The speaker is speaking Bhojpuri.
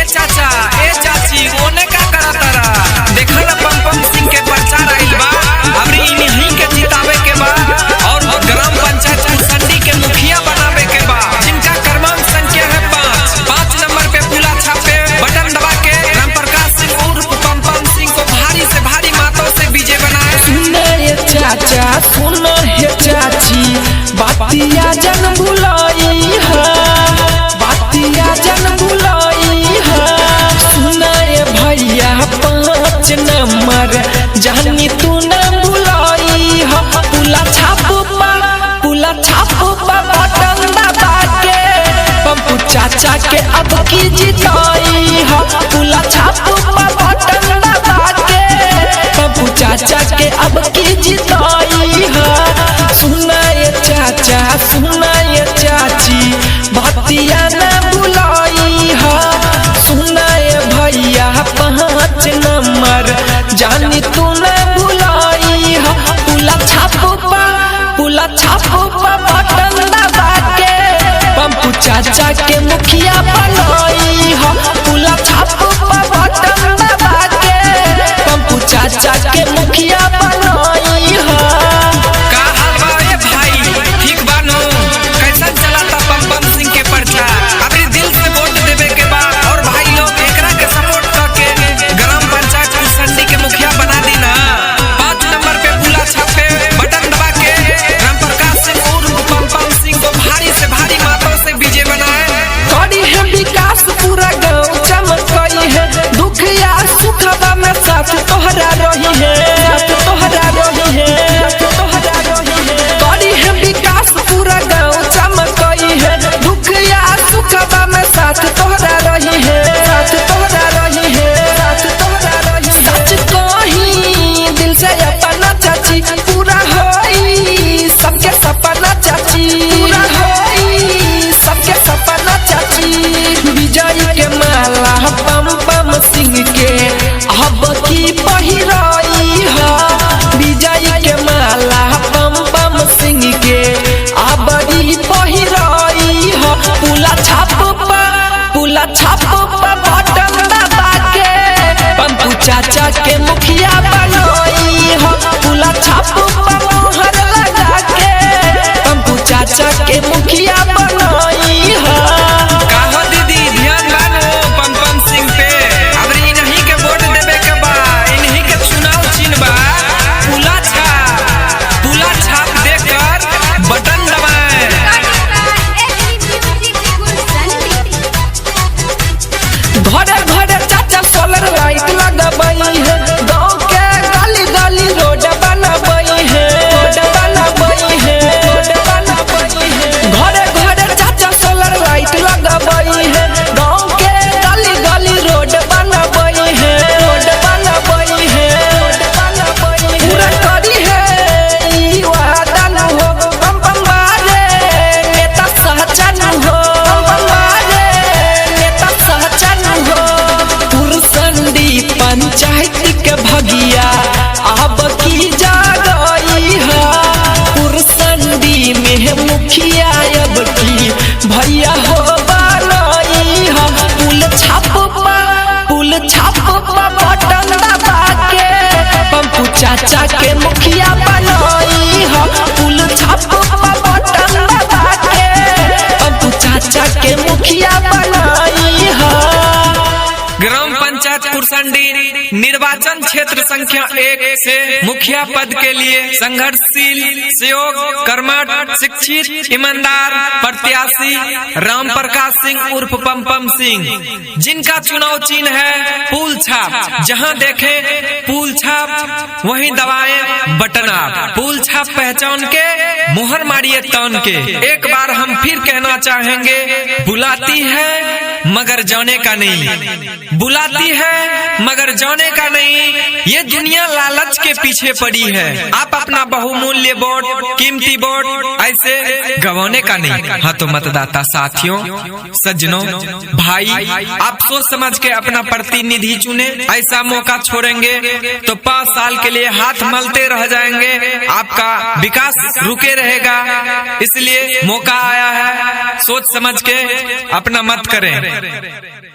ए चाचा ए चाची ओने का करा तारा? देखा ना पम पम सिंह के प्रचार आइल बा। अबरी इन्हीं के जितावे के बा और ग्राम पंचायत कुसंडी के मुखिया बनावे के बा, जिनका क्रमांक संख्या है 5। 5 नंबर पे पुला छापे बटन दबा के राम प्रकाश सिंह उर्फ पम पम सिंह को भारी से भारी मातों से विजय बनाए। सुन हे चाचा, सुन हे चाची, बातिया जन भुलाई है, बातिया जन भुलाई है। सुन हे भैया 5 नंबर जानी तू न भुलाई है। पुला छाप पा, पुला छाप पा बटन दबा के पंपू चाचा के अब की जिताई है। पुला छाप पा बटन दबा के पंपू चाचा के अब की जिताई है। सुना ये चाचा, सुना ये चाची, भतिया न बुलाई है। सुना ये भैया 5 नंबर जानी तू न भुलाई है। पुला छाप पा, पुला छाप पा बटन दबा के पंपू चाचा के मुखिया बनाई है। पुला छाप पा बटन दबा के पंपू चाचा के मुखिया बनाई है। का हाल बा ए भाई? ठीक बानो? कैसन चलाता पम पम सिंह के प्रचार? अबरी दिल से वोट देवे के बा और भाई लोग एकरा के सपोर्ट करके ग्राम पंचायत कुसंडी के मुखिया बना दी ना। 5 नंबर पे पुला छापे बटन दबा के राम प्रकाश सिंह उर्फ पम पम सिंह को भारी से भारी मातों से विजय बनाए। करी है विकास पूरा गाँव चमकई है, दुख या सुखवा में साथ तोहरा रही है, साथ तोहरा रही है, साथ तोहरा रही है। करी है विकास पूरा गाँव चमकई है, दुख या सुखवा में साथ तोहरा रही है, साथ तोहरा रही है, साथ तोहरा रही है। सच कही दिल से अपना चाची, पूरा होई सबके सपना चाची, पूरा होई सबके सपना चाची। विजय के माला पम पम सिंह के अब की पहिराई है। विजय के माला पम पम सिंह के अब की पहिराई है। पुला छाप पा, पुला छाप पा बटन दबा के पंपू चाचा के मुखिया बनाई है। पुला छाप पा मोहर लगा के पंपू चाचा के मुखिया बनाई है। का हो दीदी, ध्यान बानो पम पम सिंह पे? अबरी इन्हीं के वोट देवे के बा, इन्हीं के चुनाव चिन्ह बा। पुला छाप, पुला छाप देकर बटन दबाएं। घरे घरे चाचा सोलर लाइट लगबई है, गाँव के गली गली रोड बनबई है, रोड बनबई है, रोड बनबई है। घरे घरे चाचा सोलर लाइट लगबई है, गाँव के गली गली रोड बनबई है, रोड बनबई है, रोड बनबई है। पूरा करी है ई वादा न हो, बम बम मारे नेता सहचन हो, बम बम मारे नेता सहचन हो। कुरसंडी पंचायत के भगिया अब की जागई है। कुरसंडी में मुखिया अब की भैया हो बनई है। पुल छाप पा, पुल छाप पा बटन दबा के पंपू चाचा के मुखिया बनई है। पुल छाप पा बटन दबा के पंपू चाचा के मुखिया बनई है। ग्राम पंचायत कुरसंडी निर्वाचन क्षेत्र संख्या 1 से मुखिया पद के लिए संघर्षशील, सहयोग, कर्मठ, शिक्षित, ईमानदार प्रत्याशी राम प्रकाश सिंह उर्फ पम पम सिंह, जिनका चुनाव चिन्ह है पुल छाप। जहां देखें पुल छाप, वहीं दबाएं बटन आप। पुल छाप पहचान के मोहर मारिए तान के। एक बार हम फिर कहना चाहेंगे, बुलाती है मगर जाने का नहीं, बुलाती है मगर जाने का नहीं, ये दुनिया लालच के पीछे पड़ी है। आप अपना बहुमूल्य वोट, कीमती वोट ऐसे गंवाने का नहीं। हाँ तो मतदाता साथियों, सज्जनों, भाई, आप सोच समझ के अपना प्रतिनिधि चुने। ऐसा मौका छोड़ेंगे तो 5 साल के लिए हाथ मलते रह जाएंगे, आपका विकास रुके रहेगा। इसलिए मौका आया है, सोच समझ के अपना मत करें।